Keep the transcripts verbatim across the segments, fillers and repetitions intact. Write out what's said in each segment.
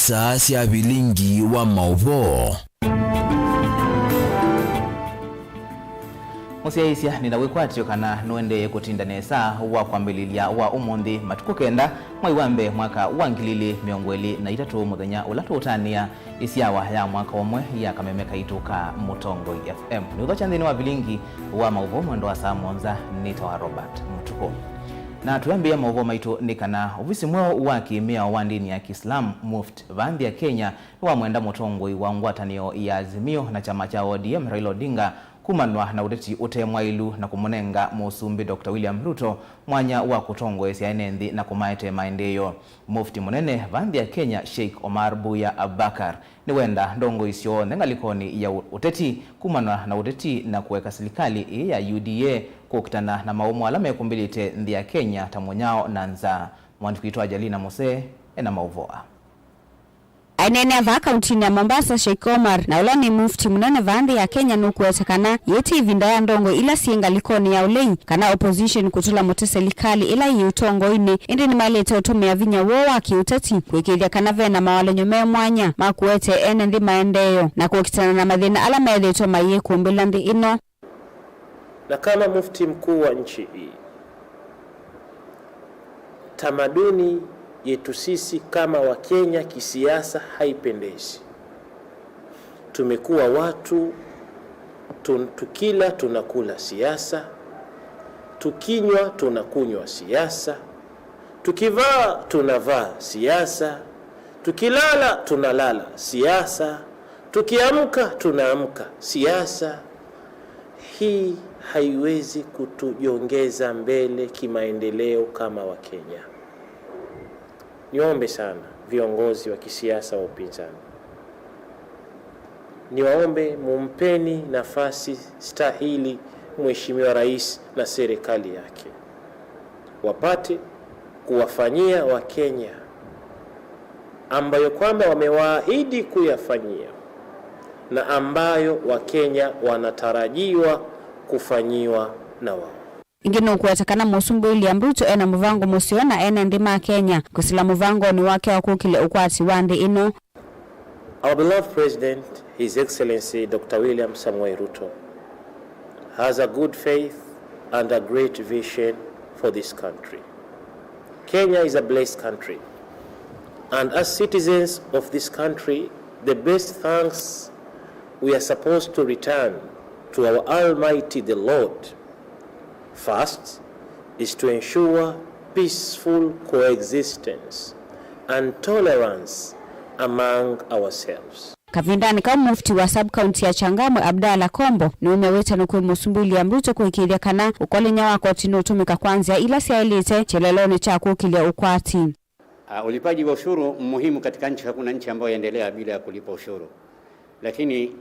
Star sya vilingi wa maũvoo. Mũsyaĩĩsya, nĩ na wĩkwatyo kana nũendee kũtinda nesa wa kwambĩlĩlya wa ũmũnthĩ, matukũ kenda, mwai wa mbee, mwaka wa ngili ili mĩongo ĩlĩ na itatũ, mũthenya ũla tũũtanĩa ĩsyawa ya mwaka ũmwe ya kameme kaitũ ka Mũtongoi F M. Nĩũthokya nthĩnĩ wa vilingi wa maũvoo mwendo wa saa mũonza, nĩtawa Robert Mũtukũ. Na twĩambĩĩa maũvoo maitũ nĩ kana ovisi mweũ wa kĩmĩao wa ndini ya Kiislamu, Mufti, vaa nthĩ ya Kenya, nĩwamwenda mũtongoi wa ngwatanĩo ya Azimio na kyama kya O D M, Raila Odinga, kumanwa na ũteti ũte mwaĩlu na kũmũnenga Mũsumbĩ Doctor William Ruto mwanya wa kũtongoesya ene nthĩ na kũmaetee maendeeo. Mufti mũnene vaa nthĩ ya Kenya, Sheikh Omar Buya Abubakar, nĩwenda ndongoi syonthe ngalĩkonĩ ya ũ-, ũteti kumanwa na ũteti na kũeka silikalĩ ĩĩ ya U D A kũkitana na maũmũ ala mekũmbĩlĩte nthĩ ya Kenya ta mũnyao na nzaa. Mwandĩki witũ Ajalina Mũsee ena maũvoo aa. Aineenea vaa kauntinĩ ya Mombasa, Sheikh Omar, na ũla nĩ Mufti mũnene vaa nthĩ ya Kenya, nũkũete kana yĩĩ ti ĩvinda ya ndongoi ila syĩ ngalĩkonĩ ya ũlei kana opposition kũtũla mũtĩ silikalĩ ĩla yĩ ũtongoinĩ, ĩndĩ nĩmaĩlĩte ũtũmĩa vinya woo wa kĩũteti kũĩkĩĩthya kana ve na mawalany'o me mwanya ma kũete ene nthĩ maendeeo na kũkitana na mathĩna ala methĩĩtwe mayĩkũmbĩla nthĩ ĩno. Na kama mufti mkuu wa nchi hii, tamaduni yetu sisi kama Wakenya kisiasa haipendezi. Tumekuwa watu tun-, tukila tunakula siasa, tukinywa tunakunywa siasa, tukivaa tunavaa siasa, tukilala tunalala siasa, tukiamka tunaamka siasa. Hii haiwezi kutujiongeza mbele kimaendeleo kama Wakenya. Niwaombe sana viongozi wa kisiasa wa upinzani. Niwaombe mumpeni nafasi stahili Mheshimiwa Rais na serikali yake. Wapate kuwafanyia Wakenya ambayo kwamba wamewaahidi kuyafanyia na ambayo Wakenya wanatarajiwa kufanyiwa na wao. Ĩngĩ nũkũweta kana Mũsumbĩ William Ruto ena mũvango mũseo na ene nthĩ ma Kenya kwĩsĩla mũvangonĩ wake wa kũkĩlya ũkwati wa nthĩ ĩno. Our beloved President, His Excellency Doctor William Samoei Ruto, has a good faith and a great vision for this country. Kenya is a blessed country, and as citizens of this country, the best thanks we are supposed to return to our Almighty the Lord first is to ensure peaceful coexistence and tolerance among ourselves. Kavindanĩ kau, Mufti wa sub-county ya Changamwe, Abdallah Kombo, nĩumya wĩtano kwĩ Mũsumbĩ William Ruto kũĩkĩĩthya kana ũkolany'a wa koti nũũtũmĩka kwa nzĩa ila syaĩlĩte kyelelonĩ kya kũkĩlya ũkwati. Ah, ulipaji wa ushuru muhimu katika nchi. Hakuna nchi ambayo yaendelea bila ya kulipa ushuru, lakini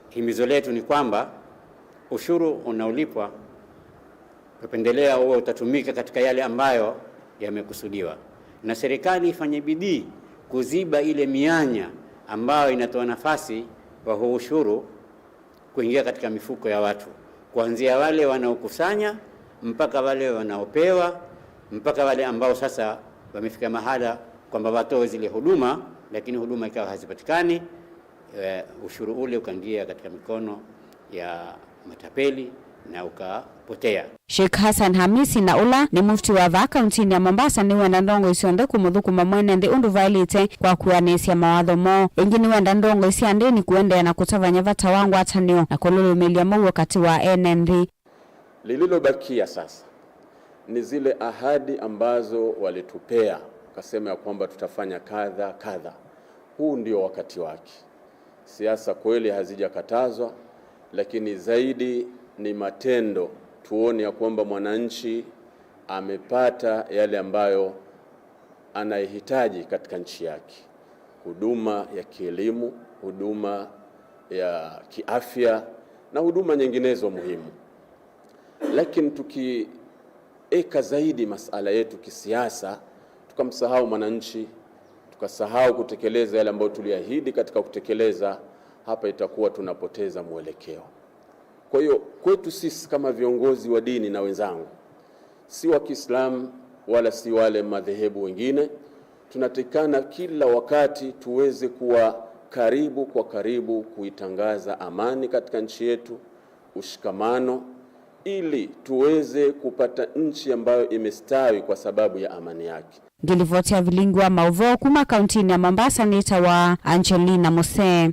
himizo letu ni kwamba ushuru unaolipwa, tupendelea huo utatumika katika yale ambayo yamekusudiwa, na serikali ifanye bidii kuziba ile mianya ambayo inatoa nafasi wa huu ushuru kuingia katika mifuko ya watu, kuanzia wale wanaokusanya mpaka wale wanaopewa, mpaka wale ambao sasa wamefika mahala kwamba watoe zile huduma, lakini huduma ikawa hazipatikani, eh, ushuru ule ukaingia katika mikono ya matapeli na ukapotea. Sheikh Hassan Hamisi, na ũla nĩ Mufti wa vaa kauntinĩ ya Mombasa, nĩwenda ndongoi syonthe kũmũthũkũma mwene nthĩ ũndũ vaĩlĩte kwa kwĩanĩsya mawatho moo. Ĩngĩ nĩwenda ndongoi sya ndĩni kũendeea na kũtavany'a vata wa ngwatanĩo na kũlũlũmĩlya mũuo katĩ wa ene nthĩ. Lililobakia sasa ni zile ahadi ambazo walitupea, wakasema ya kwamba tutafanya kadha kadha. Huu ndio wakati wake. Siasa kweli hazijakatazwa, lakini zaidi ni matendo. Tuone ya kwamba mwananchi amepata yale ambayo anayehitaji katika nchi yake, huduma ya kielimu, huduma ya kiafya na huduma nyinginezo muhimu. Lakini tukieka zaidi masala yetu kisiasa, tukamsahau mwananchi, tukasahau kutekeleza yale ambayo tuliahidi katika kutekeleza, hapa itakuwa tunapoteza mwelekeo. Kwa hiyo, kwetu sisi kama viongozi wa dini na wenzangu, si wa Kiislamu wala si wale madhehebu wengine, Tunatakikana kila wakati tuweze kuwa karibu kwa karibu kuitangaza amani katika nchi yetu, ushikamano, ili tuweze kupata nchi ambayo imestawi kwa sababu ya amani yake. Ngĩlivoti ya vilingi wa maũvoo kuma kauntinĩ ya Mombasa nĩtawa Angelina Mose.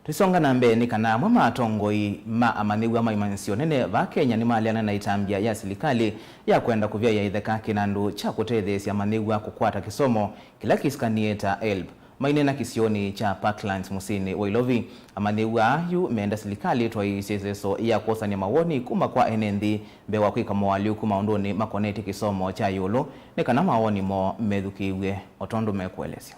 Tũisonga na mbee, nĩ kana amwe ma atongoi ma amanyĩw'a ma imanyĩsyo nene vaa Kenya nĩmaleana na ĩtambya ya silikalĩ ya kwenda kũvyaĩa ĩtheka kĩnandũ kya kũtetheesya amanyĩw'a kũkwata kĩsomo kĩla kĩsikanĩe ta helb. Maineena kĩsionĩ kya Parklands mũsyĩnĩ wa Ilovi, amanyĩw'a aa yu meenda silikalĩ ĩtwaĩĩsye ĩseso ya kwosany'a mawoni kuma kwa ene nthĩ mbee wa kwĩka moalyũku maũndũnĩ makonetye kĩsomo kya ĩũlũ, nĩ kana mawoni moo methukĩĩw'e, o tondũ mekũelesya.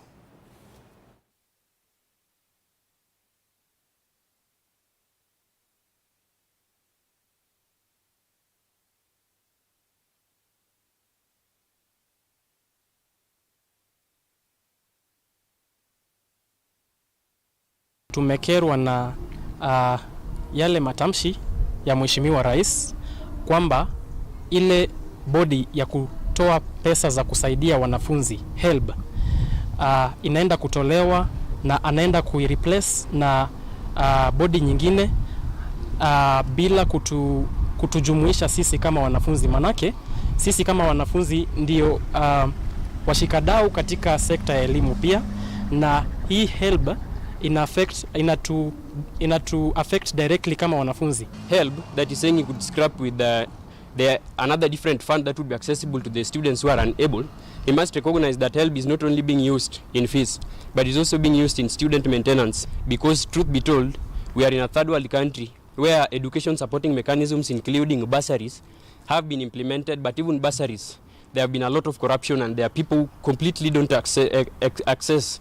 Tumekerwa na, ah, yale matamshi ya Mheshimiwa Rais kwamba ile bodi ya kutoa pesa za kusaidia wanafunzi, helb, ah, inaenda kutolewa na anaenda kuireplace na, ah, bodi nyingine, ah, bila kutu-, kutujumuisha sisi kama wanafunzi. Manake sisi kama wanafunzi ndio, ah, washikadau katika sekta ya elimu pia, na hii helb ina affect, inatu, inatu affect directly kama wanafunzi. Helb that is saying he could scrap with the, the another different fund that would be accessible to the students who are unable. He must recognize that helb is not only being used in fees, but is also being used in student maintenance, because truth be told, we are in a third world country where education supporting mechanisms including bursaries have been implemented, but even bursaries, there have been a lot of corruption and there are people who completely don't acce-, ac-, ac-, access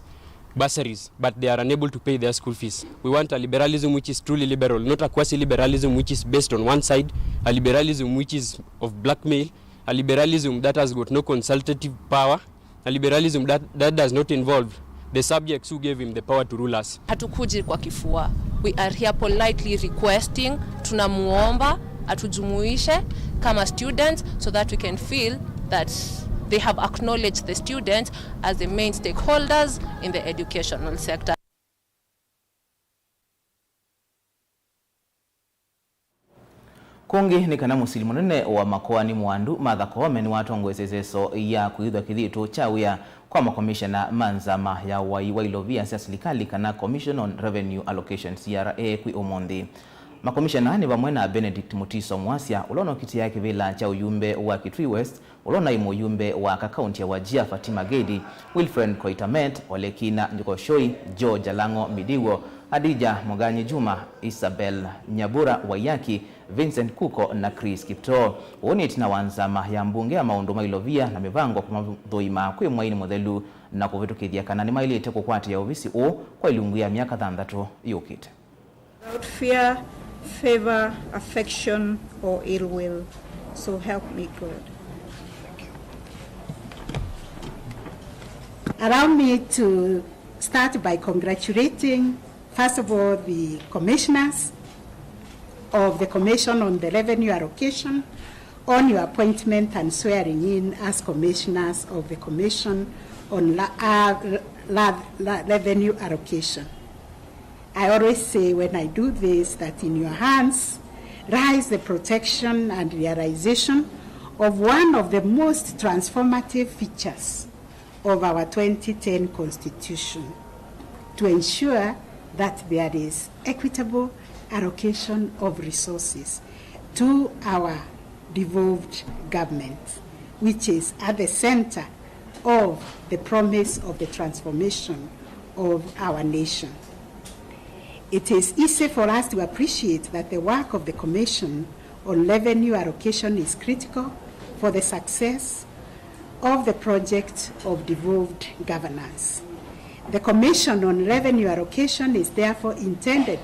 bursaries, but they are unable to pay their school fees. We want a liberalism which is truly liberal, not a quasi-liberalism which is based on one side, a liberalism which is of blackmail, a liberalism that has got no consultative power, a liberalism that, that does not involve the subjects who gave him the power to rule us. Hatukuji kwa kifua. We are here politely requesting, tunamuomba atujumuishe kama students so that we can feel that they have acknowledged the students as the main stakeholders in the educational sector. Kũngĩ nĩ kana mũsili mũnene wa makoani Mwandu Martha Koome nĩwatongoesye ĩseso ya kũĩthwa kĩthitũ kya wĩa kwa makomishena ma nzama ya wai wa ilovia sya silikalĩ, kana Commission on Revenue Allocation, C R A, kwĩ ũmũnthĩ. Makomishena nĩ vamwe na Benedict Mutiso Mwasya, ũla ũnokitĩaa kĩvĩla kya ũyumbe wa Kitui West, ũla ũnaĩ mũyumbe wa aka kaunti ya Wajir Fatima Gedi, Wilfred Koitamet, Olekina Njukoshoi, George Alang'o Midiwo, Adija Moganyi Juma, Isabel Nyabura Waiyaki, Vincent Kuko na Chris Kiptoo. Ũũ nĩ ĩtina wa nzama ya mbunge ya maũndũ ma ilovia na mĩvango kũmathũima kwĩ Mwai nĩ mũthelu na kũvĩtũkĩthya kana nĩmaĩlĩte kũkwatĩa ovisi ũũ kwa ilungu ya myaka thanthatũ yũkĩte. Without fear, favor, affection, or ill will. So help me God. Allow me to start by congratulating, first of all, the commissioners of the Commission on the Revenue Allocation on your appointment and swearing in as commissioners of the Commission on La-, uh, La-, La-, Revenue Allocation. I always say when I do this that in your hands lies the protection and realization of one of the most transformative features of our twenty ten Constitution to ensure that there is equitable allocation of resources to our devolved government, which is at the center of the promise of the transformation of our nation. It is easy for us to appreciate that the work of the Commission on Revenue Allocation is critical for the success of the project of devolved governance. The Commission on Revenue Allocation is therefore intended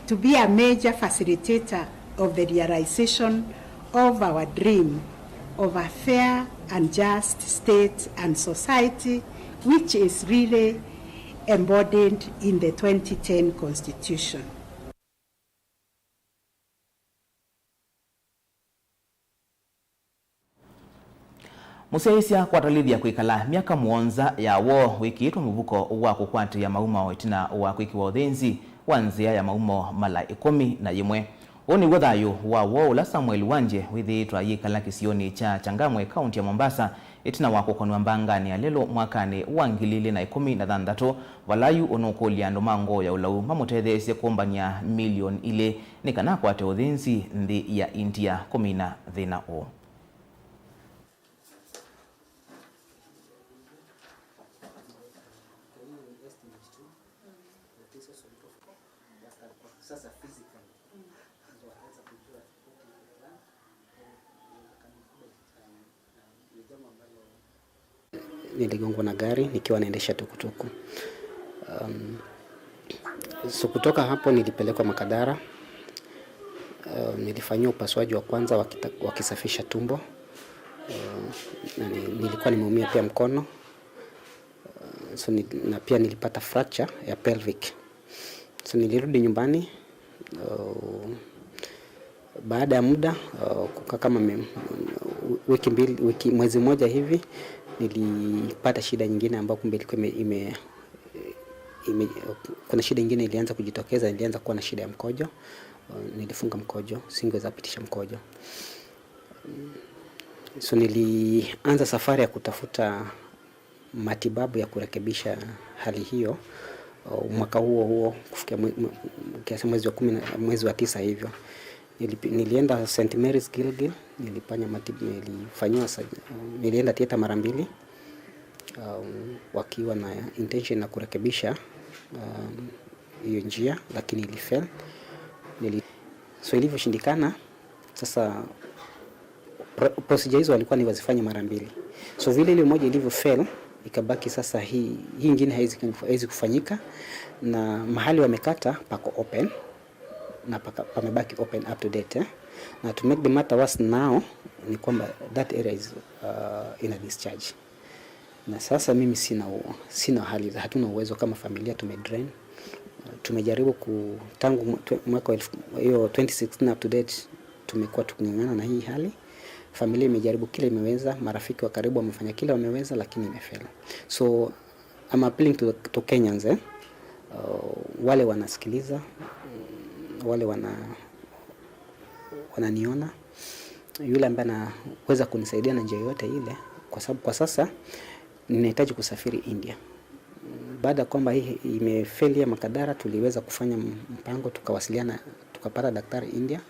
to be a major facilitator of the realization of our dream of a fair and just state and society, which is really embodied in the twenty ten Constitution. Mũsyaĩĩsya kwatĩlĩthya kwĩkala myaka mũonza ya woo wĩkĩĩtwe mũvuko wa kũkwatĩĩa maumao ĩtina wa kwĩkĩwa ũthĩnzi wa nzĩa ya maumao mala ĩkũmi na yĩmwe. Ũũ nĩw'o thayũ wa woo ũla Samuel Wanje wĩthĩĩtwe ayĩkala kĩsionĩ kya Changamwe, kaunti ya Mombasa, ĩtina wa kũkonw'a mbanganĩ ya lelũ mwakanĩ wa ngili ilĩ na ĩkũmi na thanthatũ, vala yu ũnũkũlya andũ ma ngoo ya ũlau mamũtetheesye kũmbany'a milioni ilĩ nĩ kana akwate ũthĩnzi nthĩ ya India kũmina thĩna ũũ. Niligongwa na gari nikiwa naendesha tukutuku. Um, so kutoka hapo nilipelekwa Makadara. Um, nilifanyiwa upasuaji wa kwanza wa kita-, wa kisafisha tumbo. Um, na ni-, nilikuwa nimeumia pia mkono. Uh, so ni-, na pia nilipata fracture ya pelvic. So nilirudi nyumbani. Uh, baada ya muda, uh, kukaa kama me-, wiki mbili, wiki, mwezi mmoja hivi, nilipata shida nyingine ambayo kumbe ilikuwa ime-, ime-, ime-, kuna shida nyingine ilianza kujitokeza, nilianza kuwa na shida ya mkojo. Uh, nilifunga mkojo, singeweza pitisha mkojo. So nilianza safari ya kutafuta matibabu ya kurekebisha hali hiyo, uh, mwaka huo huo kufikia mwe-, mwe-, kiasi mwezi wa kumi na, mwezi wa tisa hivyo. Nilipi-, nilienda Saint Mary's Gilgil, nilifanya mati-, nilifanyiwa sa-, nilienda theater mara mbili, um, wakiwa na intention ya kurekebisha, um, hiyo njia, lakini ilifail. Nili-, so ilivyoshindikana, sasa pro-, procedure hizo walikuwa ni wazifanye mara mbili. So vile ile moja ilivyo fail, ikabaki sasa hii, hii ingine haiwezi, haiwezi kufanyika, na mahali wamekata pako open, na paka-, pamebaki open up to date, eh. Na to make the matter worse now, ni kwamba that area is, uh, in a discharge. Na sasa mimi sina u-, sina hali, hatuna uwezo kama familia, tumedrain. Tumejaribu ku-, tangu mwe-, twe-, mwaka wa elfu, hiyo twenty sixteen up to date, tumekuwa tuking'ang'ana na hii hali. Familia imejaribu kila imeweza, marafiki wa karibu wamefanya kila wameweza, lakini imefail. So, I'm appealing to, to Kenyans, eh? Uh, wale wanasikiliza, wale wana-, wananiona, yule ambaye anaweza kunisaidia na njia yoyote ile, kwa sababu kwa sasa ninahitaji kusafiri India. Baada ya kwamba hii imefeli ya Makadara, tuliweza kufanya mpango, tukawasiliana, tukapata daktari India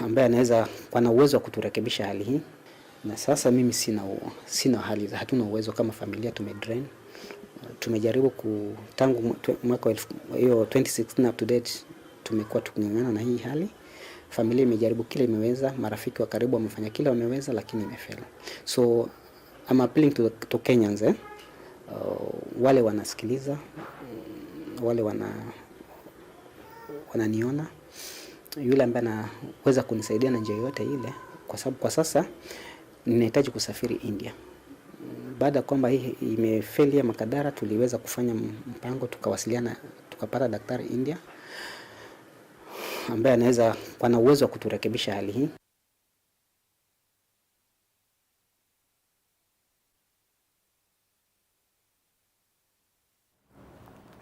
ambaye anaweza, ana uwezo wa kuturekebisha hali hii. Na sasa mimi sina u-, sina hali, hatuna uwezo kama familia, tumedrain. Tumejaribu ku-, tangu mwe-, twe-, mwaka wa elfu, hiyo twenty sixteen up to date, tumekuwa tuking'ang'ana na hii hali. Familia imejaribu kila imeweza, marafiki wa karibu wamefanya kila wameweza, lakini imefail. So, I'm appealing to, to Kenyans, eh? Uh, wale wanasikiliza, wale wana-, wananiona, yule ambaye anaweza kunisaidia na njia yoyote ile, kwa sababu kwa sasa ninahitaji kusafiri India. Baada ya kwamba hii imefeli ya Makadara, tuliweza kufanya mpango, tukawasiliana, tukapata daktari India ambaye anaweza, ana uwezo wa kuturekebisha hali hii.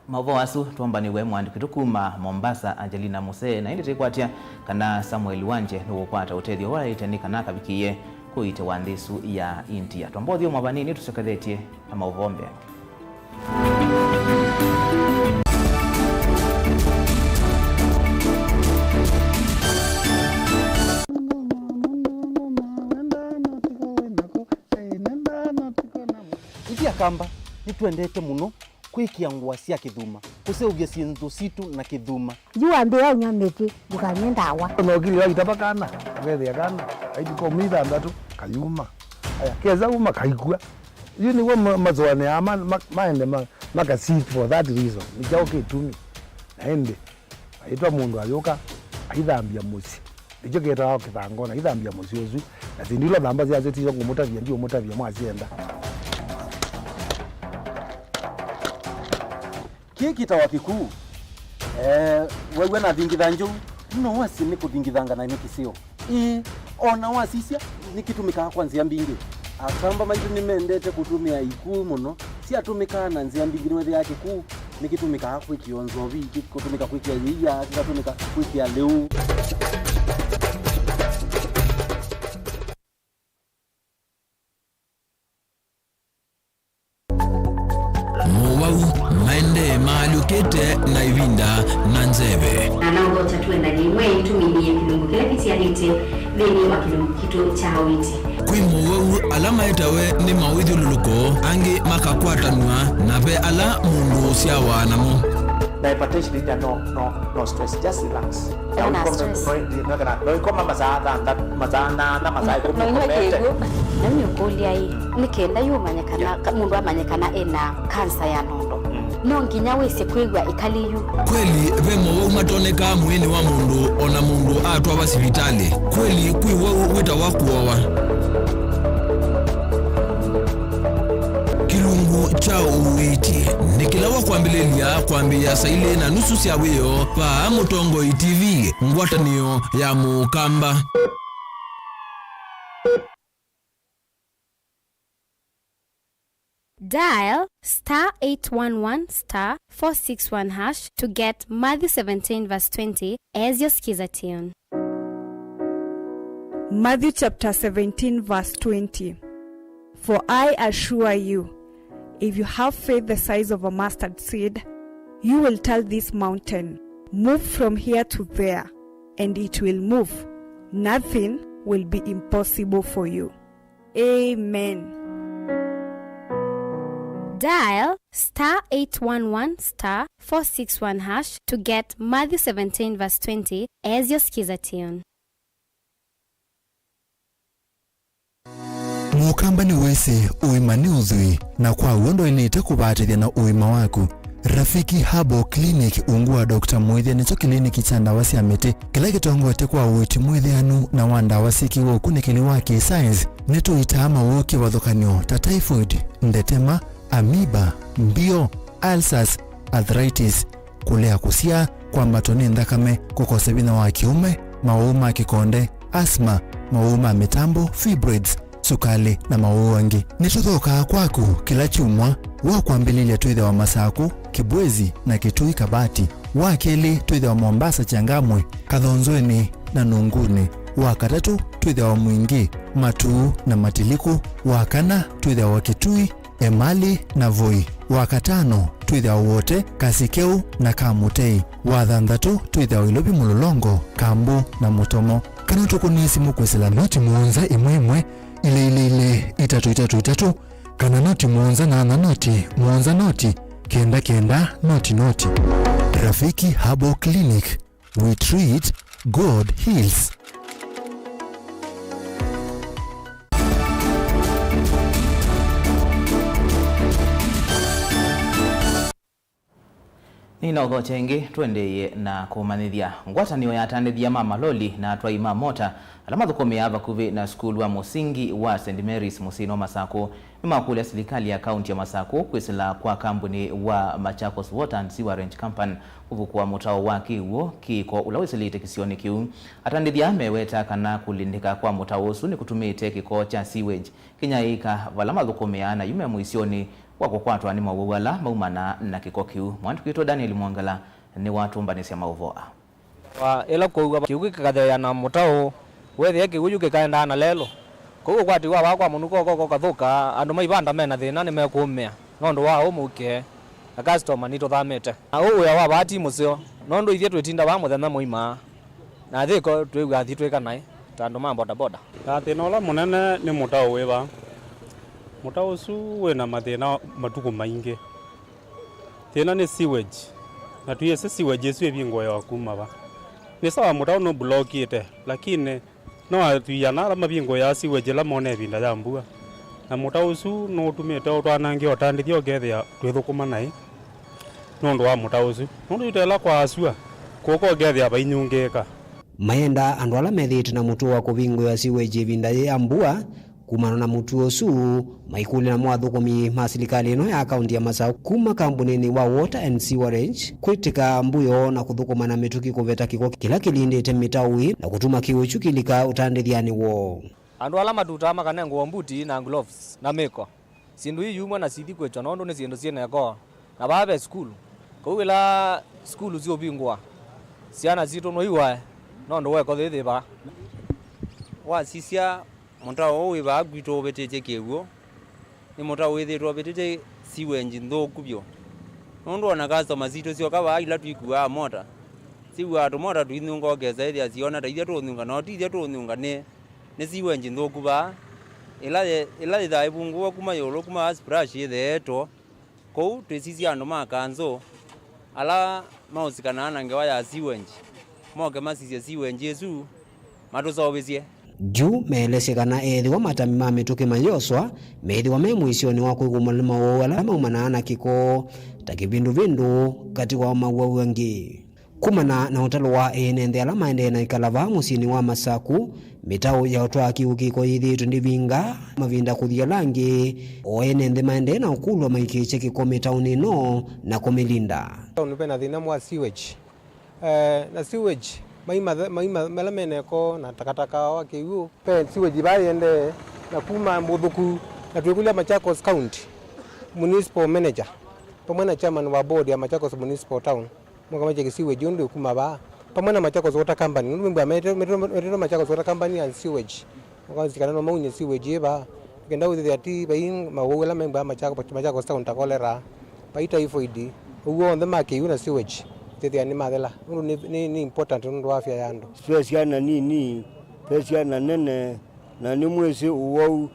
Maũvoo asu twombanĩw'e mũandĩki witũ kuma Mombasa, Angelina Musee, na ĩndĩ twĩkwatya kana Samuel Wanje nũũkwata ũtethyo ũla aĩte nĩ kana akavikĩĩe kũiitĩwa nthĩ ĩsu ya India. Twamba ũthyũmũa vanini tũsyokethetye na maũvoo mbee. Ithyĩ Akamba nĩtwendete mũno kwĩkĩa ngũa sya kĩthuma, kũseũvya syĩndũ sitũ na kĩthuma. Yu wambĩĩa ũnywa mĩtĩ, ndũkanywe ndawa. Ona ũkilĩwa itava kana, ũkethĩa kana, aithi komi ithanthatu, kayuma. Aya, kesa uma, kaikua. Yu nĩw'o ma-, masũanĩaa ma-, ma-, maende ma-, maka seek for that reason. Nĩ kyaũ kĩtumi? Na ĩndĩ, aitwa mũndũ ayũka, aithambya mũsyĩ. Nĩkyo kĩtawa kĩthangona, aithambya mũsyĩ ũsu. Na syĩndũ ila ũthamba syasyo tisyo ngũmũtavya, ndiũmũtavya mwasyenda. Kĩĩ kĩtawa kĩkuu. Eh, wew'a nathingitha njovu, no wasye nĩ kũthingithanga na nĩ kĩseo. Ĩĩ, o na wasisya, Nĩkĩtũmĩkaa kwa nzĩa mbingĩ. Akamba maitũ nĩmendete kũtũmĩa ikuu mũno. Syatũmĩkaa na nzĩa mbingĩ, nĩwethĩaa kĩkuu nĩkĩtũmĩkaa kwĩkĩo nzovi, kĩkũtũmĩka kwĩkĩa yĩia, kĩkatũmĩka kwĩkĩa lĩu. Mowau maendee maalyũkĩte na ĩvinda na nzeve. Na naũthokya tũendany'e ĩmwe tũminĩe kĩlungu kĩla kĩtialĩte nthĩnĩ wa kĩlungu kitũ kya ũiiti. Kwĩ mowau ala maetawe nĩ mawĩthyũlũlũko, angĩ makakwatanw'a, na ve ala mũndũ ũsyawa namo. Na hypertension ĩnya no, no, no stress, just relax. Ena stress. No ikoma masaa thanthatũ, masaa nana, masaa ĩkũmi. No inywe ũkomete. Kĩw'ũ. Na nĩũkũlya ĩ, nĩ kenda yu ũmanye kana, yeah, ka-, mũndũ amanye kana ena kansa ya nondo. Mm. No nginya wĩsĩ kwĩw'a ĩkalĩ yu. Kweli ve mowau matonekaa mwĩĩnĩ wa mũndũ o na mũndũ atwawa sivitalĩ? Kweli kwĩ wau wĩtawa kũowa? Kĩlungu kya ũiiti nĩ kĩla wa kwambĩlĩlya kwambĩĩa saa ilĩ na nusu sya wĩoo vaa Mũtongoi T V, ngwatanĩo ya Mũkamba. Dial star eight one one star four six one hash to get Matthew seventeen verse twenty as your skiza tune. Matthew chapter seventeen verse twenty. For I assure you, if you have faith the size of a mustard seed, you will tell this mountain, 'Move from here to there,' and it will move. Nothing will be impossible for you. Amen. Dial star eight one one star four six one hash to get Matthew seventeen verse twenty as your skiza tune. Mũkamba nĩwĩsĩ ũima nĩ ũthwii, na kwa w'o ndwaĩlĩte kũvatĩthya na ũima waku. Rafiki Herbal Clinic ungu wa Doctor Mwĩthya nĩkyo kĩliniki kya ndawa sya mĩtĩ kĩla kĩtongoete kwa ũiiti mwĩthĩanu na wa ndawa syĩkĩwe ũkunĩkĩli wa kĩ-science. Nĩtũitaa mawau kĩvathũkany'o ta typhoid, ndetema, amoeba, mbio, ulcers, arthritis, kũlea kũsyaa, kwambatwa nĩ nthakame, kũkosa vinya wa kĩũme, mawau ma kĩkonde, asthma, mawau ma mĩtambo, fibroids, sukalĩ, na mawau angĩ. Nĩtũthookaa kwaku kĩla kyumwa. Wa kwambĩlĩlya twĩthĩawa Masakũ, Kibwezi, na Kitui Kabati. Wa kelĩ twĩthĩawa Mombasa, Changamwe, Kathonzweni, na Nunguni. Wa katatũ twĩthĩawa Mwingi, Matuu, na Matiliku. Wa kana twĩthĩawa Kitui, Emali, na Voi. Wa katano twĩthĩawa Wote, Kasikeu, na Kamutei. Wa thanthatũ twĩthĩawa Ilovi, Mũlolongo, Kambu, na Mũtomo. Kana tũkũnĩe simũ kwĩsĩla noti mũonza ĩmwe ĩmwe, ilĩ ilĩ ilĩ, itatũ itatũ itatũ, kana noti mũonza nana noti mũonza noti kenda kenda noti noti. Rafiki Herbal Clinic, we treat, God heals. Nĩnaũthokya ĩngĩ, tũendeeye na kũmanyĩthya. Ngwatanĩo ya atandĩthya ma maloli na atwai ma mota ala mathũkũmĩaa vakuvĩ na sukulu wa mũsingi wa Saint Mary's mũsyĩnĩ wa Masakũ nĩmakũlya silikalĩ ya kaunti ya Masakũ kwĩsĩla kwa kambunĩ wa Machakos Water and Sewerage Company kũthũkũa mũtao wa kĩw'ũ kĩko ũla wĩsĩlĩte kĩsionĩ kĩu. Atandĩthya meweta kana kũlindĩka kwa mũtao ũsu nĩkũtumĩte kĩko kya sewage kĩnyaĩĩka vala mathũkũmĩaa, na yu me mũisyonĩ wa kũkwatwa nĩ mawau ala maumanaa na kĩko kĩu. Mwandĩki witũ Daniel Mwangala nĩwatũmbanĩsya maũvoo aa. Wa ĩla kwauwa kĩw'ũ kĩkatheea na mũtao, weethĩa kĩw'ũ yu kĩkaendaa na lelũ. Kũu ũkwati wa vaa kwa mũnuko koko kathũka, andũ maivanda me na thĩna nĩmekũũmĩa nũndũ wa ũũ mũukĩe, na customer nitũthamĩte. Na ũũ wĩa wa vaa ti mũseo, nũndũ ithyĩ twĩtinda vaa mũthenya mũima. Na yĩko twĩw'aa athi twĩka naĩ ta andũ ma bodaboda. Na thĩna ũla mũnene nĩ mũtao wĩ vaa. Mũtao ũsu wĩ na mathĩna matukũ maingĩ. Thĩna nĩ sewage, na twĩsĩ sewage ĩsu ĩvingũĩawa kuma va. Nĩ sawa mũtao nũbulokĩte, lakini no atwii ana ala mavingũĩaa sewage ĩla mone ĩvinda ya mbua. Na mũtao ũsu nũũtumĩte ũtwanangĩa ũtandĩthya ũkethĩa twĩthũkũma naĩ. Nũndũ wa mũtao ũsu. Nũndũ yu ta ĩla kwaasua, kũka ũkethĩa vainyungĩĩka. Mayendaa andũ ala methĩĩtwe na mũtuo wa kũvingũĩa sewage ĩvinda yĩ ya mbua kumana na mũtuo ũsu, maikũlya namo athũkũmi ma silikalĩ ĩno ya kaunti ya Masakũ kuma kambunĩnĩ wa Water and Sewerage kwĩtĩka mbũ yoo na kũthũkũma na mĩtũkĩ kũveta kĩko kĩla kĩlindĩte mĩtao ĩĩ na kũtuma kĩw'ũ kyu kĩlika ũtandĩthyanĩ woo. Andũ ala matutaa makanengwa mbuti na gloves na mĩko. Syĩndũ ii yumwa na sithi kwĩkya nũndũ nĩ syĩndũ syĩ na ĩko. Na vaa ve sukulu. Kwoou ĩla sukulu syũvingũa, syana sitũ no iwae nũndũ wa ĩko yĩĩ yĩ vaa. Wasisya mũtao ũũ wĩ vaa kwitũ ũvĩtĩtye kĩw'ũ, nĩ mũtao wĩthĩĩtwe ũvĩtĩtye sewage nthũku vyũ. Nũndũ ona customer sitũ syoka vaa ila twikuaa mota, siw'aa tũmota tũinunga ũkesa ĩthĩa siona ta ithyĩ tũũnunga, no ti ithyĩ tũũnunga, nĩ, nĩ sewage nthũku vaa, ĩla ye-, ĩla yĩthaa ĩvungũwa kuma ĩũlũ, kuma vaa splash yĩtheetwo. Kwoou twĩsisya andũ ma kanzũ ala maũsikanaa na ngewa ya sewage moke masisye sewage ĩsu matũseũvĩsye. Yu meelesye kana ethĩwa matami ma mĩtũkĩ mayoswa, meĩthĩwa me mũisyonĩ wa kwĩkũmũlwa nĩ mawau ala maumanaa na kĩko, ta kĩvindũvindũ katĩ wa mawau angĩ. Kumana na ũtalo wa ene nthĩ ala maendee na ĩkala vaa mũsyĩnĩ wa Masaku, mĩtaũ ya ũtwaa kĩw'ũ kĩko yĩthĩĩtwe ndĩvinga mavinda kũthi ala angĩ, o ene nthĩ maendee na ũkũlw'a maikĩĩsye kĩko mĩtaũnĩ ĩno na kũmĩlinda. Town vena thĩna wa sewage. Eh, na sewage, mai mathe-, mai ma-, mala mena ĩko na takataka wa kĩw'ũ. Ve sewage vaa yĩendee na kuma Mũthũku, na twĩkũlya Machakos County Municipal Manager, vamwe na chairman wa board ya Machakos Municipal Town, moka makyeke sewage ũndũ ĩkuma vaa, vamwe na Machakos Water Company, nũndũ mĩmbwa metĩtwe Machakos Water Company and Sewage. Ũkasisya kana no maunye sewage ĩ vaa, kenda ũthĩthĩa ti vai mawau ala membwa Machakos, Machakos Town ta cholera, vai typhoid, ũw'o onthe ma kĩw'ũ na sewage, ũthĩthĩa nĩ mathela, nũndũ nĩ, nĩ, nĩ important nũndũ wa afya ya andũ. Ve syana nini, ve syana nene, na nĩmwĩsĩ ũwau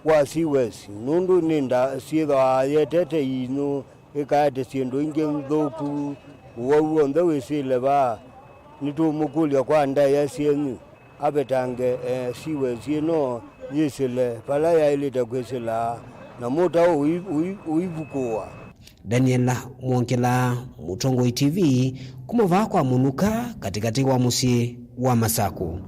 wa sewage, nũndũ nĩ nda syĩthwaa yetete inyũ, ĩkaete syĩndũ ingĩ nthũku, ũwau w'onthe wĩsĩle vaa. Nĩtũũmũkũlya kwa ndaĩa syenyu avetange, eh, sewage ĩno yĩsĩle vala yaĩlĩte kwĩsĩla, na mũtaũ ũi-, ũi-, ũivukũwa. Daniela Mwongela, Mũtongoi T V, kuma vaa kwa Mũnuka, katĩkatĩ wa mũsyĩ wa Masaku.